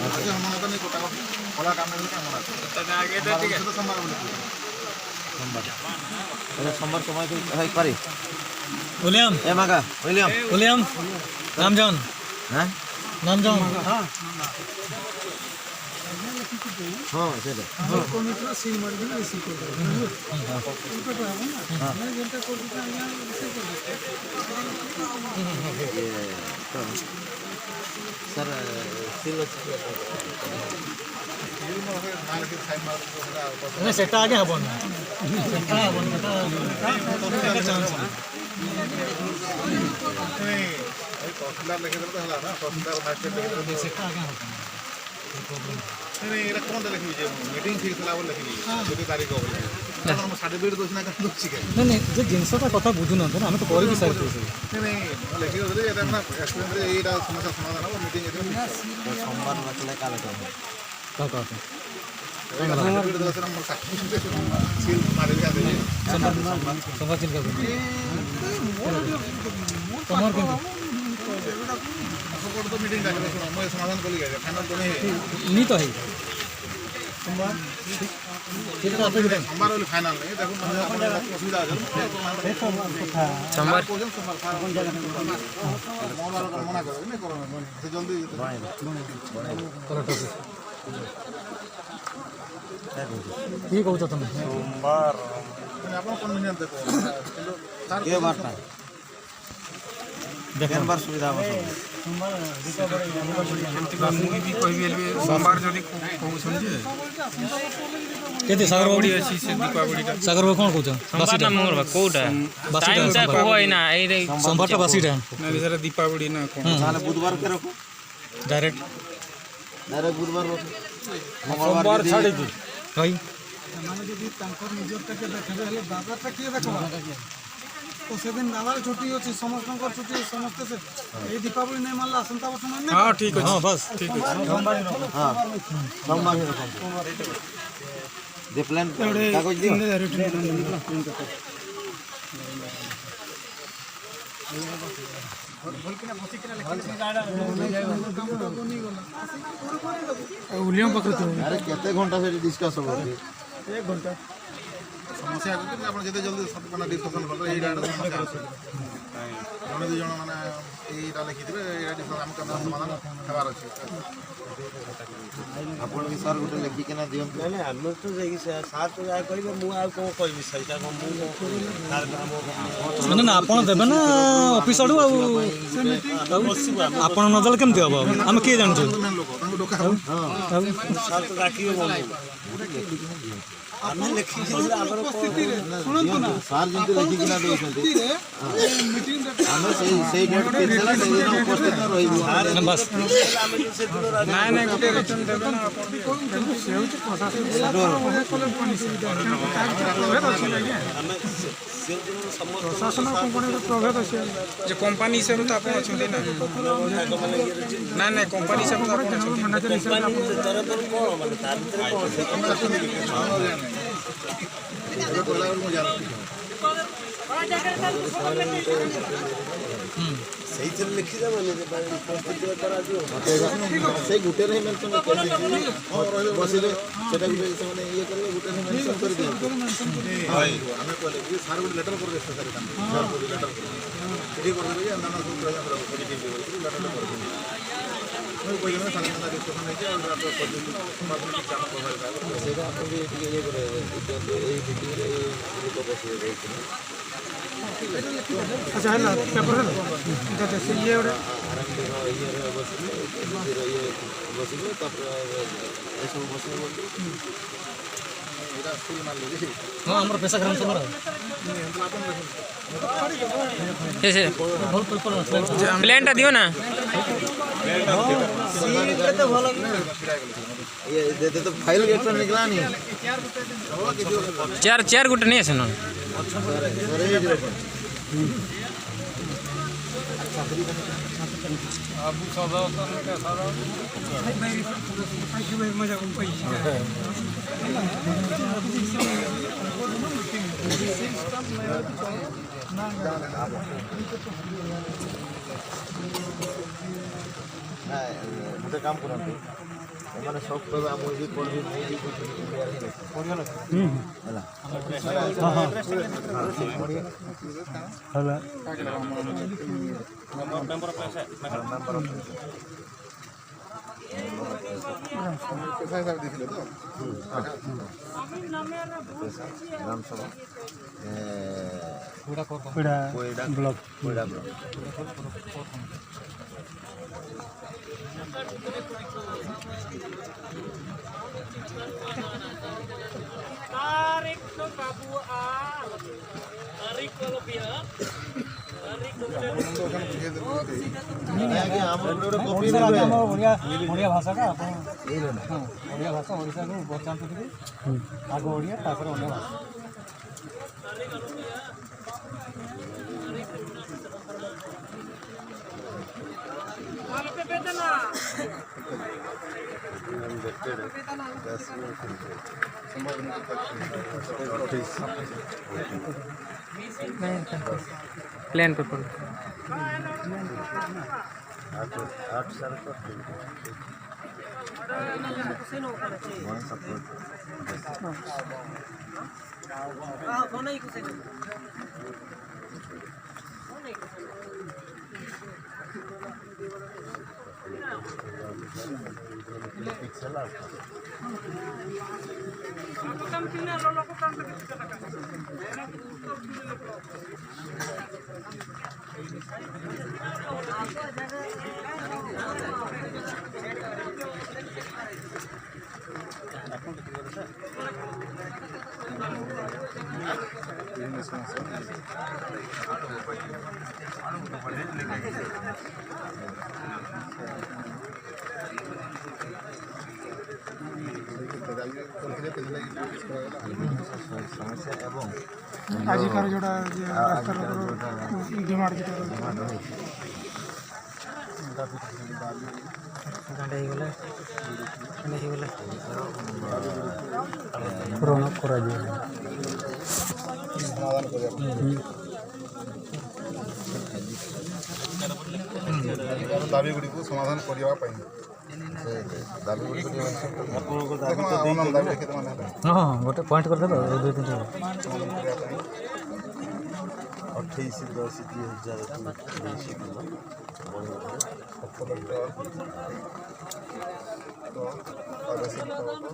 ଆଜି ମନା ତ ନାଇଁ କୋଟା କଲା କାମ ନେଲେ କାମ ମନା ତ ସୋମବାର ବୋଲି। সোমবার, তাহলে সোমবার সময় পারি। উইলিয়াম। এ মাগা উইলিয়াম। উইলিয়াম নামজন। হ্যাঁ। নামজন। ହଁ, ସେଇଟା। କମିଟିର ସିଲ୍ ମାରିକିନା ରିସିଭ୍ କରିଦେବେ। ହେବ ନା ଆମେ ଯେନ୍ଟା କରୁଛୁ ଆଜ୍ଞା, ରିସିଭ୍ କରିଦେବେ। ଇଏ ତ ସାର୍ ସିଲ୍ ଅଛି। ନା, ସେଟା ଆଜ୍ଞା ହବନି, ସେଟା ହବନି, ସେଟା ଚାନ୍ସ ନାହିଁ। ତହସିଲଦାର ଲେଖିଦେଲେ ତ ହେଲା ନା? ତହସିଲଦାର, ମାଜିଷ୍ଟ୍ରେଟ୍ ଲେଖିଦେଲେ। ସେଟା ଆଜ୍ଞା ହବନି। ନାଇଁ, ଏଇଟା କ'ଣଟା ଲେଖିବି ଯେ ମିଟିଂ ଫିକ୍ସ ହେଲା ବୋଲି ଲେଖିବି କେତେ ତାରିଖ ବୋଲି? ମୁଁ ସାର୍ଟିଫିକେଟ୍ ଦେଉଛି ନା କାରଣ ଦେଉଛି କାଇଁ? ନାଇଁ ନାଇଁ, ଯେ ଜିନିଷଟା କଥା ବୁଝୁନାହାନ୍ତି ନା, ଆମେ ତ କରିକି ସାରିଛୁ ସବୁ। ନାଇଁ ନାଇଁ, ମୁଁ ଲେଖି ଦେଉଥିଲି ଏଇଟା ମାନେ ଏକ୍ସପ୍ଲେନ୍ରେ ଏଇଟା ସମସ୍ୟା ସମାଧାନ ହେବ, ମିଟିଂ ଏଥିରେ ଫିକ୍ସ ତ ସୋମବାର ନଥିଲେ କାଲି କର। କହ କହ। ସାର୍ଟିଫିକେଟ୍ ଦେଲା ସିନା, ମୋର ସାର୍ଟିଫିକେଟ୍ ସିଲ୍ ମାରିକି ଦେବି। ସୋମବାର, ସୋମବାର ଚିଲ୍ କରିଦେବି। ତମର କେମିତି? ଗୋଟେ ତ ମିଟିଂ ଡାକିଲେ, ଶୁଣ, ମୁଁ ଏ ସମାଧାନ କଲି, ଫାଇନାଲ୍ ତ ନେଇ ନି ତ ହେଇ ଠିକ ଅସୁବିଧା। ସୋମବାର ବୋଲି ଫାଇନାଲ୍ ନାହିଁ। ଦେଖୁন, ମାନେ ଆପଣ ଅସୁବିଧା ଅଛି। ସୋମବାର। କହୁଛନ୍ତି ସୋମବାର, ମଙ୍ଗଳବାର ମନା କରିବେ ନାଇଁ କର ସେ ଜଲ୍ଦି। କର। କି କହୁଛ ତମେ? ଆପଣ କନଭିନିଏଣ୍ଟ ଦେଖ କିନ୍ତୁ ସାର୍ କେ ବାରଟା? ଦେଖ। କେନ୍ ବାର ସୁବିଧା ହେବ ସବୁ? କେମିତି ମୁଁ ବି କହିବି ହେଲେ ସୋମବାର ଯଦି କହୁଛନ୍ତି ଯେ କେତେ ସାଗର ବାବୁ? ଦୀପାବଳି ଅଛି, ସେ ଦୀପାବଳିଟା। ସାଗର ବାବୁ, କ'ଣ କହୁଛ? ସୋମବାର ବାସିଟା ନା ମଙ୍ଗଳବାର, କୋଉଟା? ବାସିଟା। ଟାଇମଟା କୁହ ଏଇନା ଏଇ। ସୋମବାରଟା ବାସିଟା। ନାଇଁ, ସେଟା ଦୀପାବଳି ନା କ'ଣ? ତାହେଲେ ବୁଧବାର କେ ରଖୁ। ଡାଇରେକ୍ଟ। ଡାଇରେକ୍ଟ ବୁଧବାର ରଖୁ, ମଙ୍ଗଳବାର ଛାଡ଼ିକି। ଭାଇ। ସେମାନେ ଯଦି ତାଙ୍କର ନିଜରଟାକେ ଦେଖିବେ ହେଲେ ଦାଦାଟା କିଏ ଦେଖିବା? ତ ସେଦିନ ଦାଦାର ଛୁଟି ଅଛି, ସମସ୍ତଙ୍କର ଛୁଟି ଅଛି, ସମସ୍ତେ ସେ ଏଇ ଦୀପାବଳି ନାଇଁ ମାନିଲେ ଆସନ୍ତା ବର୍ଷ ମାନିଲେ। ହଁ, ଠିକ୍ ଅଛି। ହଁ, ବାସ୍। ଠିକ୍ ଅଛି। ହଁ, ସୋମବାର ହିଁ ରଖନ୍ତୁ। ଦେ ପ୍ଲାନ୍ କାଗଜ ଦିଅ। ଉଲିୟମ ପାଖରେ ଥିବ। ଆରେ, କେତେ ଘଣ୍ଟା ସେଠି ଡିସ୍କସ୍ ହବ? 1 ଘଣ୍ଟା। ସମସ୍ୟା ଅଛି, ଆପଣ ଯେତେ ଜଲ୍ଦି ମାନେ ଡିସ୍କସନ୍ କରିଦେବେ। ଏଇଟା ଗୋଟେ ସମସ୍ୟା ଅଛି, ଜଣେ ଦୁଇ ଜଣ ମାନେ ଏଇଟା ଲେଖିଥିବେ, ଏଇଟା ଡିସ୍କସନ୍ ଆମ କାମ ସମାଧାନ ହେବାର ଅଛି। ଆପଣ ବି ସାର୍ ଗୋଟେ ଲେଖିକିନା ଦିଅନ୍ତୁ। ନାଇଁ ନାଇଁ, ଆମେ ତ ଯାଇକି ସାର୍ ତ ଯାହା କହିବେ, ମୁଁ ଆଉ କ'ଣ କହିବି? ସେଇଟା କ'ଣ ମୁଁ କ'ଣ କହିବି? ସାର୍ ଆମ ନା ନା, ଆପଣ ଦେବେ ନା ଅଫିସ ଆଡ଼ୁ। ଆଉ ବସିବୁ ଆମେ। ଆପଣ ନଦେଲେ କେମିତି ହବ? ଆମେ କିଏ ଜାଣିଛୁ? ମେନ୍ ଲୋକ, ତାଙ୍କୁ ଡକା ହବ। ଆଉ ସାର୍ ତ ଡାକିବେ ବନ୍ଧୁ, ଆମେ ଲେଖିକି ଦେଲେ ଆମର କ'ଣ? ଶୁଣନ୍ତୁ ନା। ସାର୍ ଯେମିତି ଲେଖିକିନା ଦେଉଛନ୍ତି, ମିଟିଂ ଆମେ ସେଇ ସେଇ ଡେଟ୍ ଫିକ୍ସ ହେଲା ସେଇଦିନ ଉପସ୍ଥିତ ରହିବୁ। ନା, ବାସ୍। ଆମେ ଯୋଉ ସେଦିନ ନାଇଁ ନାଇଁ, ଗୋଟେ ରିଟର୍ନ ଦେବେ ନା ଆପଣ? ସେ ହେଉଛି ପ୍ରଶାସନ। ଆମେ ସେଦିନ ସମସ୍ତ ଯେ କମ୍ପାନୀ ହିସାବରେ ତ ଆପଣ ଅଛନ୍ତି ନା? ନାଇଁ ନାଇଁ, କମ୍ପାନୀ ହିସାବରେ ତ ଆପଣ ଅଛନ୍ତି। କମ୍ପାନୀ ତରଫରୁ କ'ଣ ମାନେ ତା ଭିତରେ କ'ଣ ସେ ଏବେ କହିଲା ବେଳକୁ ମୁଁ ଜାଣୁଛି। ସେଇଥିରେ ଲେଖିଦେବନି ଯେ ଉପସ୍ଥିତ କରାଯିବ। ସେଇ ଗୋଟେରେ ହିଁ ମେନସନ୍ ବସିଲେ ସେଟା ଗୋଟେ ସେମାନେ ଇଏ କରିବେ, ଗୋଟେ ମେନସନ୍ କରିଦିଅନ୍ତୁ। ଆମେ କହିଲେ କି ସାର୍ ଗୋଟେ ଲେଟର୍ କରିଦେବେ, ସାର୍ ତାଙ୍କୁ ସାର୍ ଗୋଟେ ଲେଟର୍ କରିଦେବେ, ସେଠି କରିଦେବେ ଯେ ଏମାନେ ସବୁ ପ୍ରେଜେଣ୍ଟ ପଜିଟିଭ୍ ବୋଲିକି ଲେଟର୍ଟା କରିଦେବେ। ମୁଁ କହିଲି ନା ସାର୍, ଏନ୍ତା ଡିସ୍କସନ୍ ହେଇଛି ଆଉ ଏଇଟା କରିଦେଇଛୁ, ସୋମବାର ଦିନ କିଛି କାମ କରିପାରିବା। ସେଇଟା ଆପଣ ବି ଟିକେ ଇଏ କରି ଦିଅନ୍ତୁ, ଏଇ ମିଟିଂରେ ଏଇ ଲୋକ ବସିବେ କହିକିନା। ଆଚ୍ଛା, ହେଲା ପେପର ହେଲା, ସେ ଇଏ ଗୋଟେ ଆରଏମଡିର ଇଏରେ ବସିବେ, ଏଡିସିର ଇଏ ବସିବେ, ତାପରେ ଏସବୁ ବସିବେ ବୋଲି। ଏଇଟା ସିଲ୍ ମାରିଲେ କି? ହଁ, ଆମର ପେସା ଗ୍ରାମ ସଭାର ସେ ସେ ଭଲ ପେପର ଅଛି। ପ୍ଲେନ୍ଟା ଦିଅ ନା। ଇଏ ଦେ ତ ଫାଇଲ ଗେଟ୍ ନିକଲାନି। ଚେୟାର ଚେୟାର ଗୋଟେ ନେଇ ଆସ ନହେଲେ। ସରେ ହେଇଯିବ ଆପଣ। ନା, ଗୋଟେ କାମ କରନ୍ତୁ। ଏମାନେ ସବୁ କହିବେ ମୁଁ ବି ପଢ଼ିବି, ମୁଁ ବି ବୁଝିବି, ଓଡ଼ିଆରେ ହିଁ ଲେଖିବି ହେଲା। ହେଲା। ପେଶା ହିସାବରେ ଦେଇଥିଲେ ତ? ଗ୍ରାମ ସଭା ପୀଡ଼ା କୋଇଡ଼ା ବ୍ଲକ। କୋଇଡ଼ା ବ୍ଲକ। ଆଜ୍ଞା, ଆମର ଗୋଟେ ଗୋଟେ କପି ଓଡ଼ିଶାର ନେବେ। ଆମର ଓଡ଼ିଆ ଓଡ଼ିଆ ଭାଷାଟା ଆପଣ, ହଁ, ଓଡ଼ିଆ ଭାଷା ଓଡ଼ିଶାକୁ ବଚାନ୍ତୁ ଟିକେ। ଆଗ ଓଡ଼ିଆ, ତାପରେ ଅନ୍ୟ ଭାଷା। Plain paper. 8 ସାତ ସମସ୍ୟା ଏବଂ ଆଜିକାର ଯୋଉଟା ରାସ୍ତାର ଡିମାଣ୍ଡ ଯେଟା ରହିଛି। ଗାଣ୍ଡା ହେଇଗଲା, ଗାଣ୍ଡା ହେଇଗଲା। ପୂରଣ କରାଯିବ। ସମାଧାନ କରିବା ପାଇଁ, ଦାବି ଗୁଡ଼ିକୁ ସମାଧାନ କରିବା ପାଇଁ। ସେ ଦାବି ଗୁଡ଼ିକ ଟିକେ ମେନସନ୍ କରିବେ। ଆପଣଙ୍କ ଦାବି ଦେଖୁନ, ତ ଆମ ନାମ ଦେଇଛନ୍ତି ଦାବି ନା? ଲେଖିଦେବା ନହେଲେ। ହଁ ହଁ, ଗୋଟେ ପଏଣ୍ଟ କରିଦେବେ 2 3 4। ସମାଧାନ କରିବା ପାଇଁ। 28/10/2022 ଦିନ କଲେକ୍ଟର ତ ଆଦେଶ ମୁତାବକ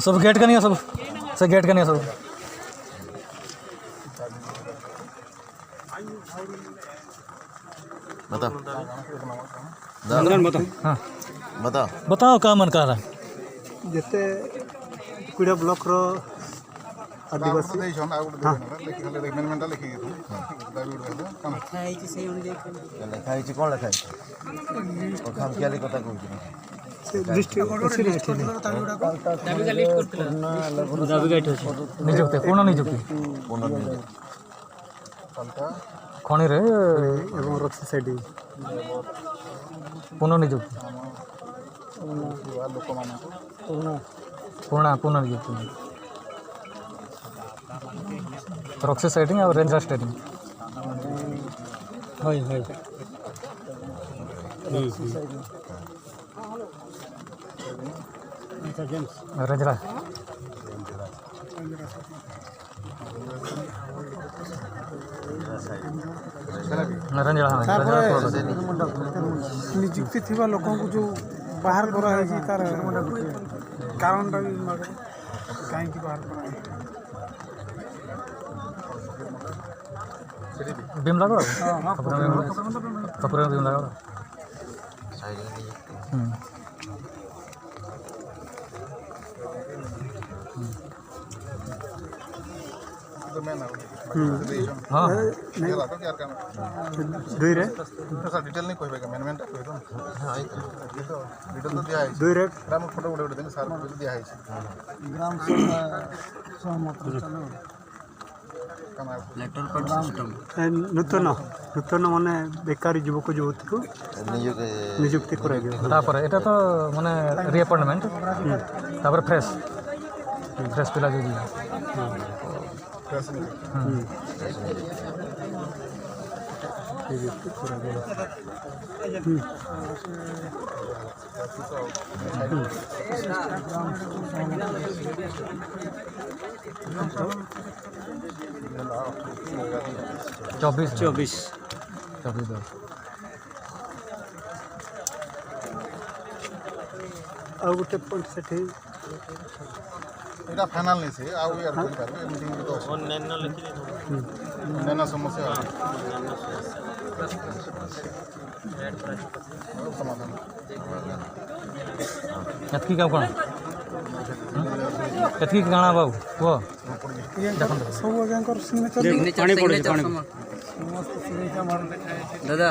सब गेट का नहीं है, सब से गेट का नहीं है सब। बताओ। हाँ। बताओ। बताओ, का मन कह रहा है? ଯେତେ କୁଡ଼ିଆ ବ୍ଲକର ଆଦିବାସୀ ଦେଇଛନ୍, ଆଉ ଗୋଟେ ଦେବେ ଲେଖି, ଖାଲି ମେନମେଣ୍ଟଟା ଲେଖିକି ଦାବି ଗୁଡ଼ିକ ହେଲା କାଣା? ଲେଖା ହେଇଛି, କ'ଣ ଲେଖା ହେଇଛି? ଖାମଖିଆଲି କଥା କହୁଛି ନା? ସେ ଲିଷ୍ଟ ଅଛି ନା ଏଠି? ନିଯୁକ୍ତି, ପୂର୍ଣ୍ଣ ନିଯୁକ୍ତି। ପୁନର୍ନିଯୁକ୍ତି। ଖଣିରେ ଏବଂ ରକ୍ସି ସାଇଡ୍ ପୁନଃନିଯୁକ୍ତି। ଥିବା ଲୋକମାନଙ୍କୁ ପୁରୁଣା ପୁନଃନିଯୁକ୍ତି, ରକ୍ସି ସାଇଟିଂ ଆଉ ରେଞ୍ଜର ଷ୍ଟାଇଟିଂ। ହଇ ହଇ। ରେଞ୍ଜରା, ରେଞ୍ଜରା, ହଁ। ତାପରେ ନିଯୁକ୍ତି ଥିବା ଲୋକଙ୍କୁ ଯେଉଁ ବାହାର କରାହେଇଛି, ତାର କାରଣଟା ବି ମାଗ, କାହିଁକି ବାହାର କରାହେଇଛି। ଭୀମଲାଗଡ଼, ତାପରେ ଭୀମଲାଗଡ଼। ସାଇଡିଂ ନିଯୁକ୍ତି। ହୁଁ। ତ ମେନ୍ ଆଉ ଦେଇଛନ୍। ହଁ। ହେଲା ତ କି ଆର କାଣା? ଦୁଇରେ। ସାର୍, ଡିଟେଲ୍ ନାଇଁ କହିବେ, ମେନ୍ ମେନ୍ଟା କହିବେ। ହଁ, ଏଇ ତ। ତ ଡିଟେଲ୍ ତ ଦିଆହେଇଛି। ଦୁଇରେ। ଏଇଟା ମୁଁ ଫଟୋ ଗୋଟେ ଗୋଟେ ଦେଲି ସାର୍, ଦିଆହେଇଛି। ଗ୍ରାମ ସଭା ସହମତ ଚାଲୁ। ନୂତନ ନୂତନ ମାନେ ବେକାରୀ ଯୁବକ ଯୁବତୀକୁ ନିଯୁକ୍ତି କରାଯିବ। ତାପରେ ଏଇଟା ତ ମାନେ ରିଆପଏଣ୍ଟମେଣ୍ଟ, ତାପରେ ଫ୍ରେଶ୍ ଫ୍ରେଶ୍ ପିଲା ଯେଉଁ ଯିବେ। ନିଯୁକ୍ତି କରାଯିବ। 24 24। 24 10। ଆଉ ଗୋଟେ ପଏଣ୍ଟ ସେଠି। ଏଇଟା ଫାଇନାଲ୍ ନେଇ ସେ ଆଉ ଇଆଡ଼େ କରିପାରିବେ ମିଟିଂ ତ ଅଛି। ଅନ୍ୟାନ୍ୟ ଲେଖିଦେଇଥିବ। ଅନ୍ୟାନ୍ୟ ସମସ୍ୟା ଆଉ ସମାଧାନ। ଏତିକି ଆଉ କ'ଣ ଏତିକି କାଣା ବାବୁ କୁହ। ସବୁ ଆଜ୍ଞାଙ୍କର ସିଗ୍ନେଚର। ପାଣି ପଡୁଛି, ପାଣି। ଦାଦା,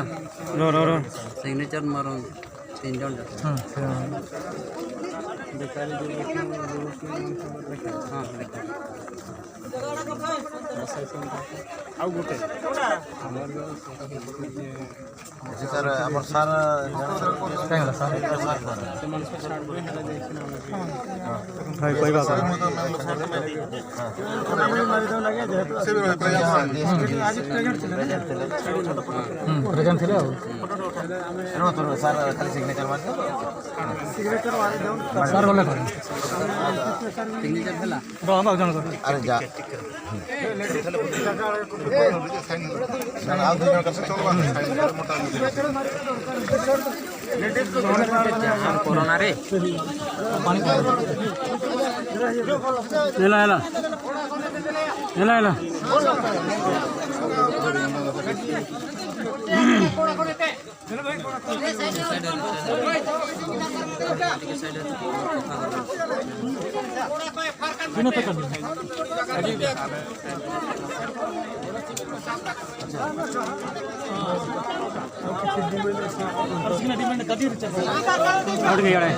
ସିଗ୍ନେଚର ମାରନ୍ତୁ ତିନି ଜଣ। ହଁ, ଲେଖ। ସାର୍, ଆମର ସାର୍। କାଇଁ ହେଲା ସାର୍? କହିବା। ସେ ବି ରହି ପ୍ରେଜେଣ୍ଟ ଥିଲେ ଆଉ। ରୁହନ୍ତୁ, ସାର୍, ଖାଲି ସିଗ୍ନେଚର ମାରିଦିଅନ୍ତୁ। ସାର୍ ଗଲେ ଘରେ। ସିଗ୍ନେଚର ହେଲା। ରହ ଆଉ ଜଣଙ୍କର। ଆରେ ଯା ନା, ଆଉ ଦୁଇ ଜଣ। କରୋନାରେ। ହେଲା ହେଲା ହେଲା ହେଲା। ଟିକେ ସାଇଡ୍ କଥା ବିନା ତ କରିଦିଅ। ଆଉ ଟିକେ ଇଆଡ଼େ।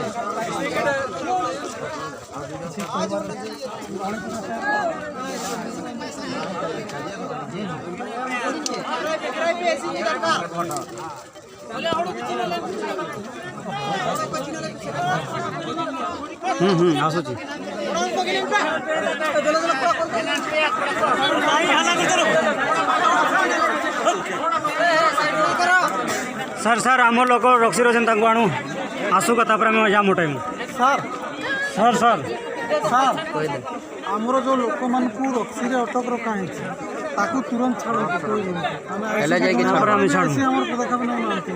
ହୁଁ ହୁଁ ଆସୁଛି। ସାର୍, ସାର୍, ଆମ ଲୋକ ରକ୍ସିରେ ଅଛନ୍ତି, ତାଙ୍କୁ ଆଣୁ ଆସୁ, ତାପରେ ଆମେ ଯାମୁ time. Sir. Sir, sir. Sir, ଆମର ଯେଉଁ ଲୋକମାନଙ୍କୁ ରକ୍ସିରେ ଅଟକ ରଖା ହେଇଛି, ତାକୁ ତୁରନ୍ତ ଛାଡ଼ନ୍ତୁ କହିଛନ୍ତି। ଆମେ ହେଲେ ଯାଇକି ତାପରେ ଆମେ ଛାଡ଼ୁ। ଆସି ଆମର ପଦକ୍ଷେପ ନେଉନାହାନ୍ତି।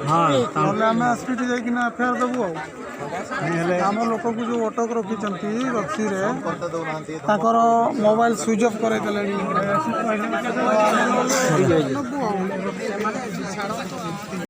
ହଁ। ନହେଲେ ଆମେ ଏସ୍ପିଠି ଯାଇକିନା ଏଫଆଇଆର୍ ଦେବୁ। ଆଉ ଆମ ଲୋକକୁ ଯେଉଁ ଅଟକ ରଖିଛନ୍ତି ରକ୍ସିରେ, ତାଙ୍କର ମୋବାଇଲ ସୁଇଚ୍ ଅଫ୍ କରାଇଦେଲେଣି। ନେବୁ ଆଉ।